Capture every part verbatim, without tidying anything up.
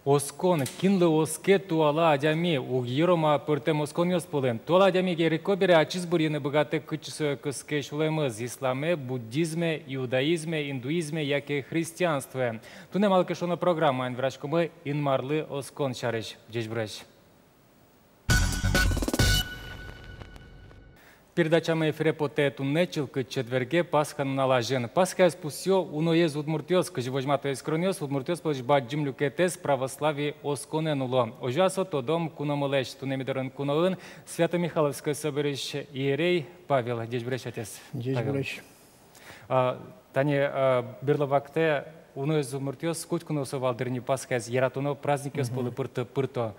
Оскон. Кинлы оске туала адями? Уг йыро ма пӧртэм осконъёс пӧлын? Туала адями эрико бере, ачиз бырйыны быгатэ, кытчы сое кыске сюлэмыз: исламе, буддизме, иудаизме, индуизме яке христианствое. Туннэ «Малы ке шуоно» программаын вераськомы Инмарлы оскон сярысь. Ӟечбуресь! Передачамы эфире потэ туннэ, чылкыт четверге, Пасха нунал азьын. Пасхаез пусъё уноез удмуртъёс. Кызьы возьмато эскеронъёс, удмуртъёс пӧлысь бадӟым люкетэз православие осконэн уло. Озьы-а со, тодом куномылэсь. Туннэ ми дорын куноын Свято-Михайловской соборысь иерей Павел. Ӟечбуресь, отец Павел. Ӟечбуресь. А, тани, а, берло вакытэ уноез удмуртъёс котьку но со вал дыр ни Пасхаез, яратоно праздникъёс пӧлы пырто, пырто.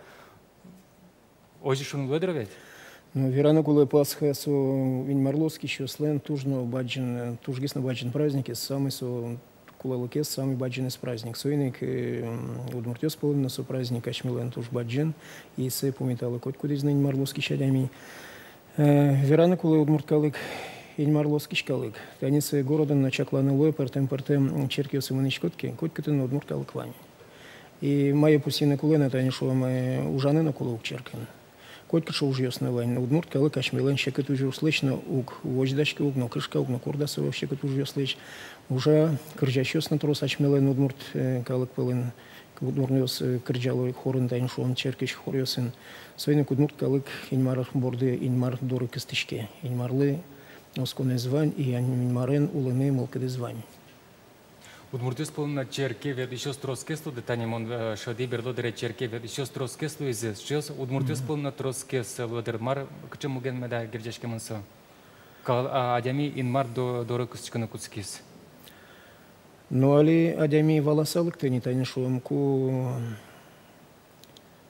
Озьы шуыны луэ дыр ведь? Ну, вераны кулэ, Пасха со Инмарлы оскисьёслэн туж но бадӟым, тужгес но бадӟым праздникез, самый со кулэлыкез, самый бадӟымез праздник. Соин ик, э, м, удмуртъёс пӧлын но со праздник асьмелэн туж бадӟым, и сое пумитало котькудӥз но Инмарлы оскись адями. Э, вераны кулэ, удмурт калык Инмарлы оскись калык. Тани сое городын но чакланы луэ, пӧртэм-пӧртэм черкъёсы мынӥськод ке, котькытын но удмурт калык вань. И мае пусйыны кулэ на, тани шуом, э, ужаны но кулэ ук черкын. Котькыӵе ужъёс но вань, удмурт калык асьмелэн секыт ужъёслэсь но уг возьдаськы, уг но кышка, уг но корда со секыт ужъёслэсь. Ужа, кырӟасьёс но трос асьмелэн удмурт, э, калык пӧлын, удмуртъёс, э, кырӟало хорын, тани шуом, черкысь хоръёсын. Соин ик удмурт калык Инмар борды, Инмар доры кыстӥське. Инмарлы осконэз вань, и Инмарен улыны мылкыдыз вань. Удмуртъёс пӧлын но черке ветлӥсьёс тросгес луо дыр, тани мон, э, шӧдӥ, берло дыре черке ветлӥсьёс тросгес луизы, сыӵеос удмуртъёс пӧлын но тросгес луо дыр. Мар, кыӵе муген меда герӟаськемын со? Кал-, а, адями Инмар до-, доры кыстӥськыны кутскиз. Ну, али адями валаса лыктэ ни, тани шуом, ку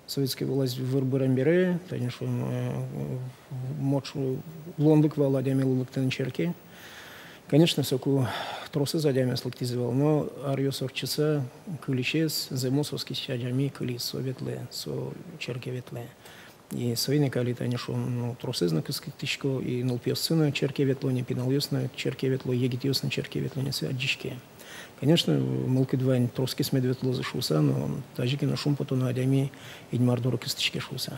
советской власть выр бырем бере, тани шуом, э, мочу луонлык вал адямилы лыктыны черке. Конечно, соку тросэз адямиос лыктӥзы вал, но аръёс ортчыса кылӥсез, зэмос оскись адями кылиз, со ветлэ, со черке ветлэ. И соин ик али, тани шуом, ну, тросэз но кыскытӥсько, и нылпиоссы но черке ветло ни, пиналъёс но черке ветло, егитъёс но черке ветло ни, сое адӟиське. Конечно, мылкыд вань, тросгес мед ветлозы шуыса, но тазьы ке но шумпотоно адями Инмар доры кыстӥське шуыса.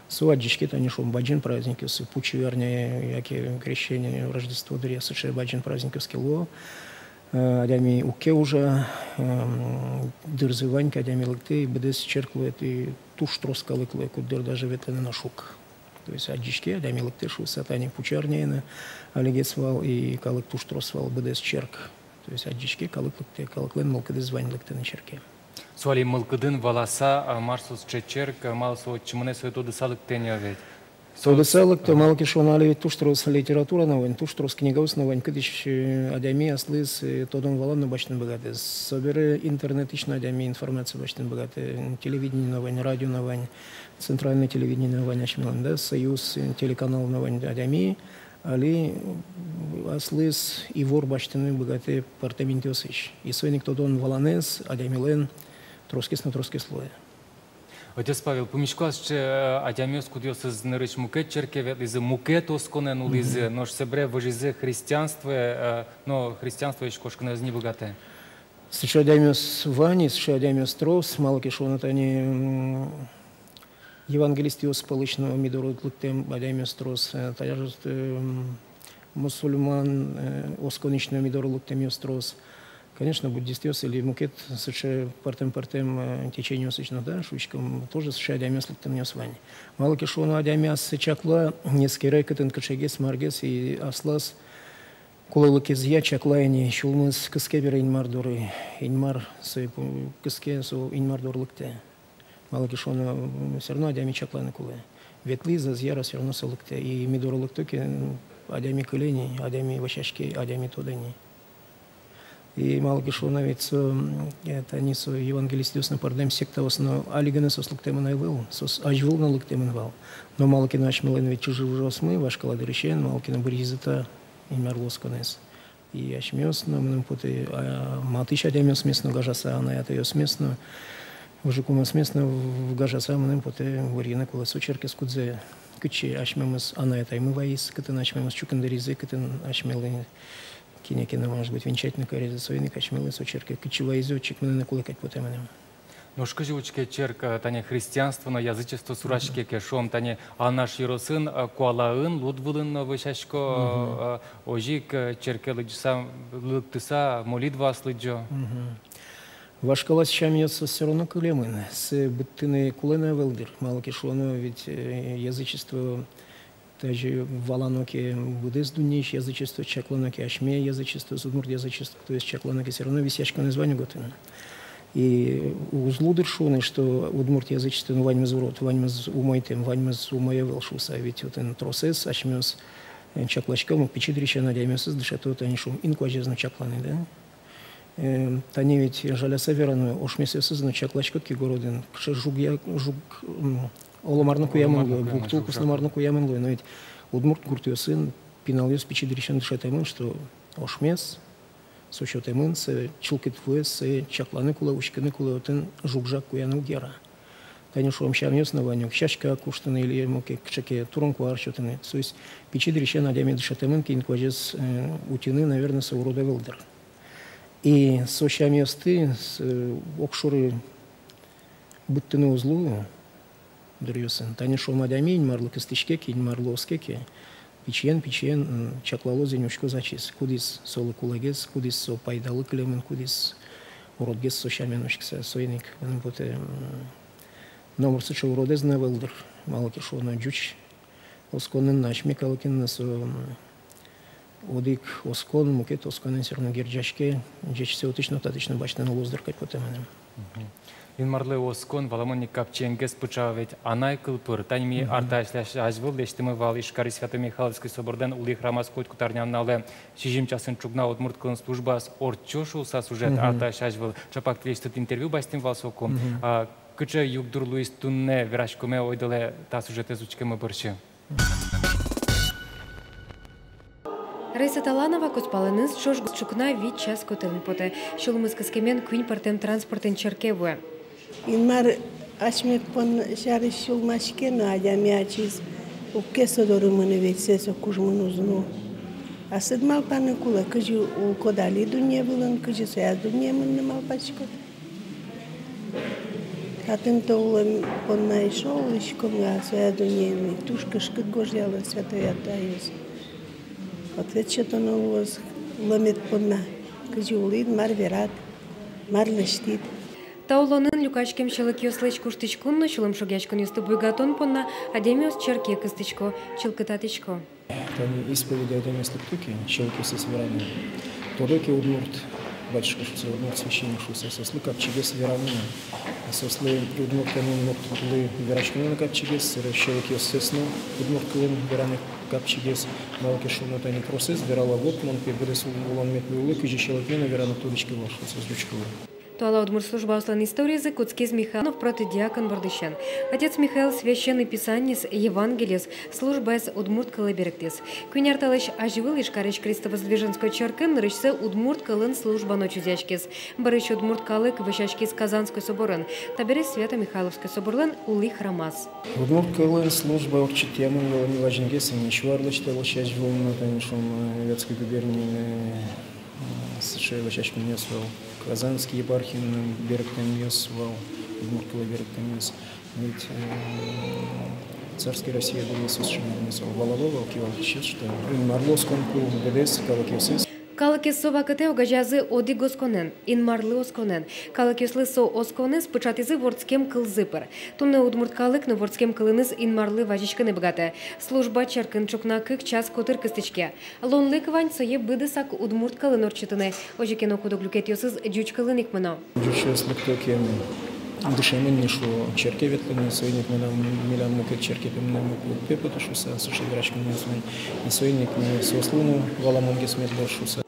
Со адӟиське, тани шуом, бадӟым праздникъёсы, пучы арня яке Крещение, Рождество дыръя, сыӵе бадӟым праздникъёс ке луо, э, адями уг ке ужа, эм, дырзы вань ке, адями лыктэ, быдэс черк луэ, и туж трос калык луэ, куддыр даже ветлыны но шуг. То есть адӟиське, адями лыктэ шуыса, тани пучы арняе но алигес вал, и калык туж трос вал, быдэс черк. То есть адӟиське, калык лыктэ, калыклэн мылкыдыз вань лыктыны черке. Со али мылкыдын валаса, а, мар со сыӵе черк, а, малы со отчы мынэ, сое тодыса лыктэ ни ведь. Тодыса лыктэ, малы ке шуоно, али ведь туж трос литература но вань, туж трос книгаос но вань, кытысь, э, адями аслыз, э, тодон-валан но басьтыны быгатэ. Собере интернетысь но адями информация басьтыны быгатэ, э, телевидение но вань, радио но вань, центральное телевидение но вань асьмелэн, да, Союз, э, телеканал но вань, адями али аслыз ивор басьтыны быгатэ пӧртэм интыосысь. И соин ик тодон-валанэз адямилэн тросгес но тросгес луэ. Отец Павел, пумисько-а сыӵе, э, адямиос, кудъёсыз нырысь мукет черке ветлӥзы, мукет осконэн улӥзы, нош собере выжизы христианствое, э, но христианствоысь кошкыны ӧз ни быгатэ? Сыӵе адямиос вань, сыӵе адямиос трос, малы ке шуоно, тани, м, евангелистъёс пӧлысь но ми доры лыктэм адямиос трос, э, таяжос, э, м, мусульман, э, осконысь но ми доры лыктэмъёс трос. Конечно, буддистъёс или мукет сыӵе пӧртэм-пӧртэм, э, течениосысь но, да, шуиськом, тоже сыӵе адямиос лыктэмъёс вань. Малы ке шуоно, адями ассэ чакла, эскере, кытын кыӵегес, маргес, и аслаз кулэлыкезъя чакла ини, сюлмыз кыске бере Инмар доры, Инмар сое пу-, кыске, со Инмар доры лыктэ. Малы ке шуоно, м, всё равно адями чакланы кулэ. Ветлӥз, ӧз яра, всё равно со лыктэ. И ми доры лыкто ке, м, адями кыле ини, адями вӧсяське, адями тодэ ини. И малы ке шуоно, ведь со, м, э, тани со евангелистъёс но, пӧртэм сектаос но, али гинэ соос лыктэмын ӧй вал, соос азьвыл но лыктэмын вал. Но малы ке но асьмелэн ведь чыжы-выжыосмы вашкала дырысен, малы ке но быръизы та Инмарлы осконэз. И асьмеос но, мыным потэ, а, матысь адямиосмес но гажаса, анай-атайёсмес но, выжыкумъёсмес но в-, гажаса, мыным потэ, быръёно кулэ со черкез, кудзэ, кытчы асьмемыз анай-атаймы вайиз, кытын асьмемыз чукындыризы, кытын асьмелы кинэ ке но, может быть, венчать но каризы, соин ик асьмелы со черке, кытчы вайизы, отчы ик мыныны кулэ кадь потэ мыным. Нош кызьы учке черк, э, тани христианство но язычество сураське ке, шуом, тани Алнаш ёросын, э, Куалаын, Луд вылын но вӧсясько, э, озьы ик, э, черке лыдӟыса, лыктыса, молитваос лыдӟо. Вашкалаос, сямъёс всё равно кылемын, сое быдтыны кулэ на ӧвӧл дыр, малы ке шуоно ведь, э, язычество тазьы валано ке, быдэс дуннеысь язычествоез чаклано ке, асьме язычествоез, удмурт язычествоез чаклано ке, всё равно висъяськонэз вань ук отын. И уз луы дыр шуыны, что удмурт язычествоын ваньмыз урод, ваньмыз умойтэм, ваньмыз умой ӧвӧл шуыса, ведь отын тросэз асьмеос, э, чакласьком ук, пичи дырысен адямиосыз дышето, тани шуом, инкуазез но чакланы, да? Э, тани ведь жаляса верано, ошмесъёсыз но чакласькод ке городын, кыӵе жугъя-, жуг, м, оло мар но куямын луэ, буг тул кусно мар но куямын луэ. Но ведь удмурт гуртъёсын пиналъёс пичи дырысен дышетэмын, что ошмес, со сётэмын, сое чылкыт вуэ, сое чакланы кулэ, учкыны кулэ, отын жуг-жаг куяны уг яра. Тани шуом, сямъёс но вань ук, сяська куштыны или мукет кыӵе ке турын-куар сётыны. То есть пичи дырысен адями дышетэмын ке инкуазез, э, утьыны, наверно, со урод ӧвӧл дыр. И со сямъёсты с-, э, огшоры быдтыны уз луы дыръёсын. Тани шуом, адями Инмарлы кыстӥське ке, Инмарлы оске ке, пичиен-пичиен, м, чаклалоз ини, учкоз ачиз, кудӥз солы кулэгес, кудӥз со пайдалы кылемын, кудӥз уродгес со сямен учкыса. Соин ик мыным потэ, м, номыр сыӵе уродэз но ӧвӧл дыр, малы ке шуоно ӟуч осконын но, асьме калыкын но со, м, одӥг оскон мукет осконэн всё равно герӟаське, ӟечсэ отысь но, татысь но басьтыны луоз дыр кадь потэ мыным. Мгм. Инмарлы оскон, валамон ини, капчиенгес пыӵа ведь анай кыл пыр. Тани ми, мгм, ар талэсь азьвыл лэсьтӥмы вал Ижкарысь Свято-Михайловской соборлэн улӥ храмаз котькуд арнянуналэ сизьым часын ӵукна удмурт кылын службаос ортчо шуыса сюжет, мгм, ар талэсь азьвыл. Ӵапак тӥлесьтыд интервью басьтӥм вал соку. Мгм. А, кыӵе югдур луиз туннэ вераськоме ойдолэ та сюжетэз учкеммы бӧрсьы? Раиса Таланова кузпалэныз ӵош гуртысь ӵукна вить час котырын потэ. Сюлмыз кыскемен куинь пӧртэм транспортэн черке вуэ. Инмар асьме понна сярысь сюлмаське но, адями ачиз уг ке со доры мыны, ведь сое со кужмын уз нуы. Асьсэд малпаны кулэ, кызьы улӥськод али дунне вылын, кызьы сояз дуннее мыныны малпаськод. Татын-то улон понна эшшо улӥськом га, сояз дуннее но туж кышкыт гожъяло святой атаос. Ответ сётоно луоз луэмед понна, кызьы улӥд, мар верад, мар лэсьтӥд. Та улонын люкаськем сьӧлыкъёслэсь куштӥськон но сюлэмшугъяськонъёсты буйгатон понна адямиос черке кыстӥсько, чылкытатӥсько. Тани исповеде адямиос лыкто ке, сьӧлыкъёссэс вераны, тодо ке удмурт батюшка шуыса, удмурт священник шуыса, соослы капчигес вераны. Соослы удмурт кылын, удмурт кылын вераськыны но капчигес, собере сьӧлыкъёссэс но удмурт кылын вераны капчигес. Малы ке шуоно, тани тросэз верало: вот мон пе быдэс улонме пе улӥ, кызьы сьӧлыкме но вераны уг тодӥськы вал шуыса, ӟуч кылын. Туала удмурт службаослэн историзы кутскиз Михайлов протодиакон бордысен. Отец Михаил Священной Писаниез, Евангелиез, службаез удмурт кылэ берыктӥз. Куинь ар талэсь азьвыл Ижкарысь Крестовоздвиженской черкын нырысьсэ удмурт кылын служба но чузъяськиз. Бӧрысь удмурт калык вӧсяськиз Казанской соборын, табере Свято-Михайловской соборлэн улӥ храмаз. Удмурт кылын служба ортчытъямын вал ини вазьгес ини, сю арлэсь талэсь азьвыл но, тани шуом, Вятской губерниын, э, сыӵе вӧсяськонъёс вал. Казанской епархиын берыктэмъёс вал, удмурт кылэ берыктэмъёс. Ведь, э, царской Россия дыръя со сыӵе мынэ вал, валало вал кивалтӥсьёс, что Инмарлы оскон кулэ быдэс калыкъёсыз. Калыкъёс со вакытэ огазеязы одӥг осконэн, Инмарлы осконэн. Калыкъёслы со осконэз пыӵатӥзы вордскем кылзы пыр. Туннэ удмурт калык но вордскем кылыныз Инмарлы вазиськыны быгатэ. Служба черкын ӵукна кык час котыр кыстӥське. Луонлык вань сое быдэсак удмурт кылын ортчытыны. Озьы ке но, куд-ог люкетъёсыз ӟуч кылын ик мыно. Ӟучъёс лыкто ке, дышемын ни, шуо, черке ветлыны, соин ик мынам, милям мукет черке пе мынэммы уг поты шуыса, сыӵе вераськонъёс вань. И соин ик ми соослы но валамонгес мед луоз шуыса.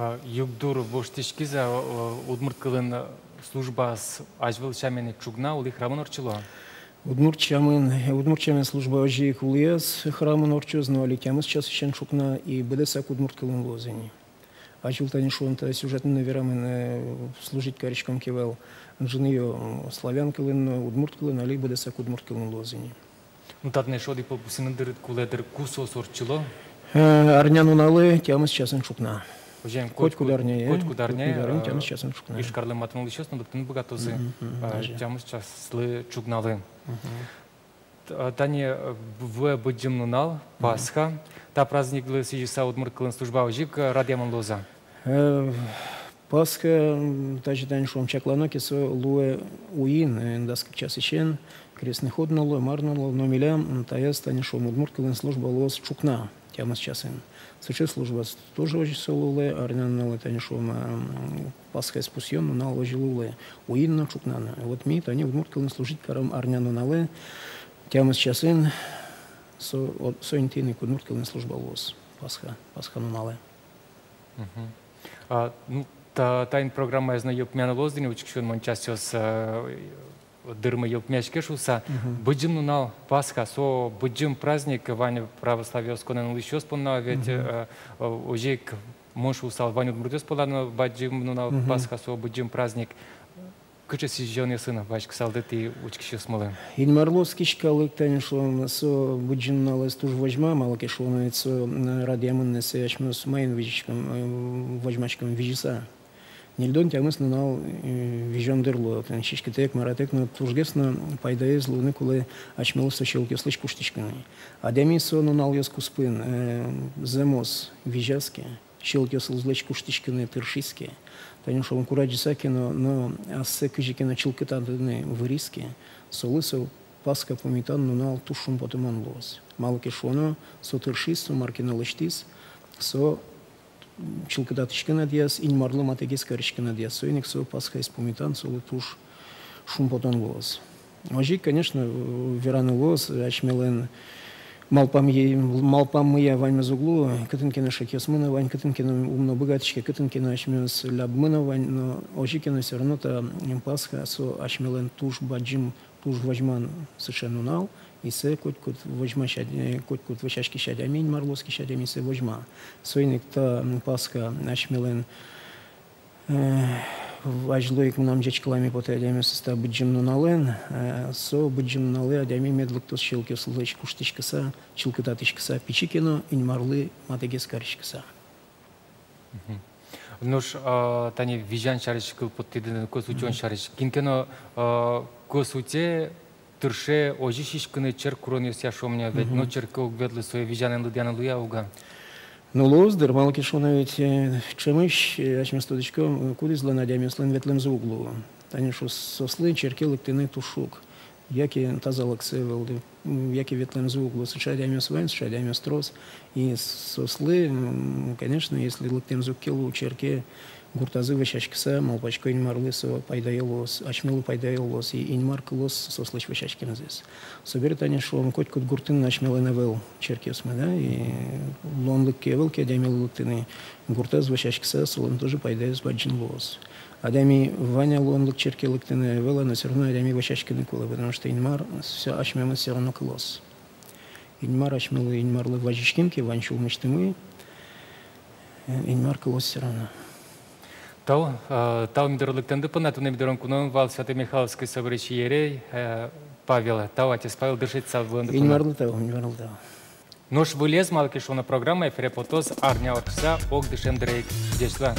А, югдур воштӥськиз-а, а, удмурт кылын, а, службаос азьвыл сямен ик ӵукна улӥ храмын ортчыло? Удмурт сямен, удмурт сямен служба озьы ик улӥяз храмын ортчоз, но али тямыс часысен ӵукна и быдэсак удмурт кылын луоз ини. Азьвыл, тани шуом, та сюжетын но верамын, э, служить кариськом ке вал ӝыныё, м, славян кылын но, удмурт кылын, али быдэсак удмурт кылын луоз ини. Ну, татын эшшо одӥг пол пусйыны дыр, кулэ дыр, ку соос ортчыло. Э, арнянуналэ тямыс часын ӵукна. Озьыен, котькуд, котькуд арняе, котькуд арняе, котькуд арняе, э, тямыс часын ӵукна. Ижкарлы матын улӥсьёс но лыктыны быгатозы, мгм, мгм, э, озьы. Тямыс часлы ӵукналы. Мгм. Т-, э, тани, э, б-, вуэ Быдӟым нунал, мгм, Пасха. Та праздниклы сӥзьыса удмурт кылын служба озьы ик, э, радъямын луоз-а? Э, Пасха, м, тазьы тани шуом, чаклано ке, со луэ уин, э, дас кык часысен, крестный ход но луэ, мар но луэ, но милям, м, таяз тани шуом, удмурт кылын служба луоз ӵукна, тямыс часын. Сыӵе служба с-, тоже озьы со луэ, арнянуналэ тани шуом, м, Пасхаез пусъён нунал озьы луэ, уин но, ӵукна но. Вот ми тани удмурт кылын служить каром арнянуналэ, тямыс часын, со, о, со интыын ик удмурт кылын служба луоз, Пасха, Пасха нуналэ. Мгм. А, ну, та, таин программаез но йылпумъяны луоз дыр ни, учкисьёс, мон часъёс, э, дырмы йылпумъяське шуыса. Мгм. Быдӟым нунал, Пасха, со быдӟым праздник, вань православие осконэн улӥсьёс понна ведь, мгм, э, э, озьы ик мон шуысал, вань удмуртъёс понна но Быдӟым нунал, мгм, Пасха, со быдӟым праздник. Кыӵе сӥзёнъёсын васькысалды тӥ учкисьёсмылы? Инмарлы оскись калык, тани шуом, со Быдӟым нуналэз туж возьма, малы ке шуоно, со, м, радъямын ни, сое асьмеос маин визиськом, э, возьмаськом, визьыса. Ньыльдон тямыс нунал, э, визён дыр луэ, тани сиськытэк, маратэк, но тужгес но пайдаез луыны кулэ асьмелы со сьӧлыкъёслэсь куштӥськыны. Адями со нуналъёс куспын, э, зэмос визяз ке, сьӧлыкъёслэсь куштӥськыны тыршиз ке, тани шуом, курадӟыса ке но, но ассэ кызьы ке но чылкытатыны выриз ке, солы со Пасха пумитан нунал туж шумпотымон луоз. Малы ке шуоно, со тыршиз, со мар ке но лэсьтӥз, со чылкытатӥськыны дыръяз, Инмарлы матэгес кариськыны дыръяз. Соин ик со Пасхаез пумитан солы туж шумпотон луоз. Озьы ик, конечно, вераны луоз, асьмелэн малпамъя, малпамъя ваньмыз уг луы, кытын ке но шекъёсмы но вань, кытын ке но ум но быгатӥське, кытын ке но асьмеос лябмы но вань, но озьы ке но всё равно та Пасха, со асьмелэн туж бадӟым, туж возьман сыӵе нунал, и сое котькуд возьмась ад-, э, котькуд вӧсяськись адями, Инмарлы оскись адями сое возьма. Соин ик та, м, Пасха асьмелэн, э, в-, азьло ик мынам ӟечкыламе потэ адямиосыз та Быдӟым нуналэн, э, со Быдӟым нуналэ адями мед лыктоз сьӧлыкъёслэсь куштӥськыса, чылкытатӥськыса, пичи ке но Инмарлы матэгес кариськыса. Мгм. Нош, а, тани визян сярысь кыл поттӥды, кӧс утён сярысь. Кин ке но, а, кӧс утэ, тырше озьы сиськыны черк куронъёсъя, шуом ни, ведь, мгм, но черке уг ветлы, сое визянэн лыдъяны луэ-а, уг-а? Ну, луоз дыр, малы ке шуоно ведь, э, ӵемысь, э, асьмеос тодӥськом, э, кудӥзлэн адямиослэн ветлэмзы уг луы. Тани шуо, соослы черке лыктыны туж шуг. Яке тазалыксы ӧвӧл, м, яке ветлэмзы уг луы, сыӵе адямиос вань, сыӵе адямиос трос. И соослы, м, конечно, если лыктэмзы уг ке луы черке, гуртазы вӧсяськыса, малпасько, Инмарлы со пайдаё луоз, асьмелы пайдаё луоз, и Инмар кылоз соослэсь вӧсяськемзэс. Собере тани шуом, котькуд гуртын асьмелэн ӧвӧл черкъёсмы, да, и луонлык ке ӧвӧл ке адямилы лыктыны, гуртаз вӧсяськыса, солэн тоже пайдаез бадӟым луоз. Адями вань-а луонлык черке лыктыны, ӧвӧл-а, но всё равно адями вӧсяськыны кулэ, потому что Инмар всё, асьмемыз всё равно кылоз. Инмар асьмелы, Инмарлы вазиським ке вань сюлмысьтымы, э, Инмар кылоз всё равно. Тау, э, тау ми доры лыктэмды понна. Туннэ ми дорын куноын вал Свято-Михайловской соборысь иерей, э, Павел. Тау, отец Павел, дышетсал вылэмды понна. Инмарлы тау, Инмарлы тау. Нош вылез, малы ке шуоно, программа эфире потоз арня ортчыса ог дышем дыре ик. Ӟеч луэ.